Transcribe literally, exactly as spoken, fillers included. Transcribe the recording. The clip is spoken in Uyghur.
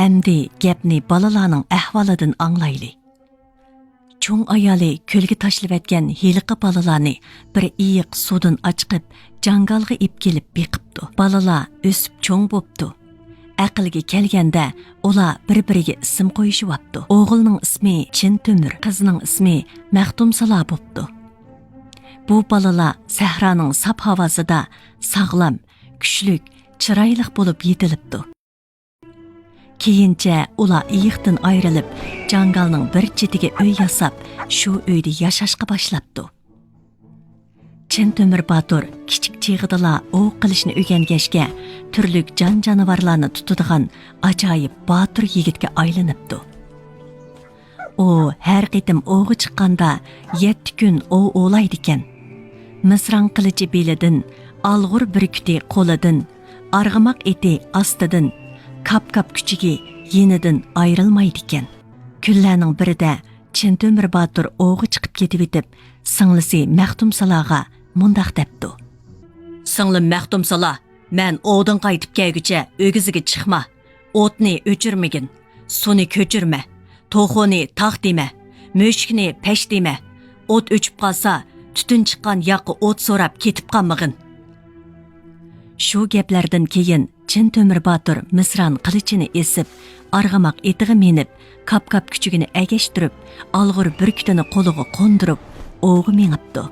ئەمدى گەپنى بالىلارنىڭ ئەھۋالىدىن ئاڭلايلى. چوڭ ئايالى كۆلگە تاشلىۋەتكەن ھېلىقى بالىلارنى بىر ئېيىق سۇدىن ئاچىقىپ، جاڭگالغا ئېلىپ كېلىپ بېقىپتۇ. بالىلار ئۆسۈپ چوڭ بوپتۇ. ئەقىلگە كەلگەندە، ئۇلار بىر-بىرىگە ئىسىم قويۇشۇۋاپتۇ. ئوغۇلنىڭ ئىسمى چىن تۆمۈر، قىزنىڭ ئىسمى مەختۇمسالا بوپتۇ. بۇ بالىلار سەھرانىڭ ساپ ھاۋاسىدا ساغلام، كۈچلۈك، چىرايلىق بولۇپ يېتىلىپتۇ. كېيىنچە ئۇلار ئېيىقتىن ئايرىلىپ، جاڭگالنىڭ بىر چېتىگە ئۆي ياساپ، شۇ ئۆيدە ياشاشقا باشلاپتۇ. چىن تۆمۈر باتۇر كىچىك چېغىدىلا ئوۋ قىلىشنى ئۆگەنگەچكە، تۈرلۈك جان-جانىۋارلارنى تۇتىدىغان ئاجايىپ باتۇر يىگىتكە ئايلىنىپتۇ. ئۇ ھەر قېتىم ئوۋغا چىققاندا، يەتتە كۈن ئوۋ ئوۋلايدىكەن. مىسران قىلىچى بېلىدىن، ئالغۇر بۈركۈتى قولىدىن، ئارغىماق ئېتى ئاستىدىن، كاپ-كاپ كۈچۈكى يېنىدىن ئايرىلمايدىكەن. كۈنلەرنىڭ بىرىدە چىن تۆمۈر باتۇر ئوۋغا چىقىپ كېتىۋېتىپ، سىڭلىسى مەختۇمسالاغا مۇنداق دەپتۇ: سىڭلىم مەختۇمسالا، مەن ئوۋدىن قايتىپ كەلگۈچە ئۆگزىگە چىقما. ئوتنى ئۆچۈرمىگىن، سۇنى كۆچۈرمە، توخۇنى تاغ دېمە، مۈشۈكنى پەش دېمە. ئوت ئۆچۈپ قالسا، تۈتۈن چىققان ياققا ئوت سوراپ كېتىپ قالمىغىن. شۇ گەپلەردىن كېيىن، چىن تۆمۈر باتۇر مىسران قىلىچىنى ئېسىپ، ئارغىماق ئېتىغا مىنىپ، كاپ-كاپ كۈچۈكىنى ئەگەشتۈرۈپ، ئالغۇر بۈركۈتىنى قولىغا قوندۇرۇپ، ئوۋغا مېڭىپتۇ.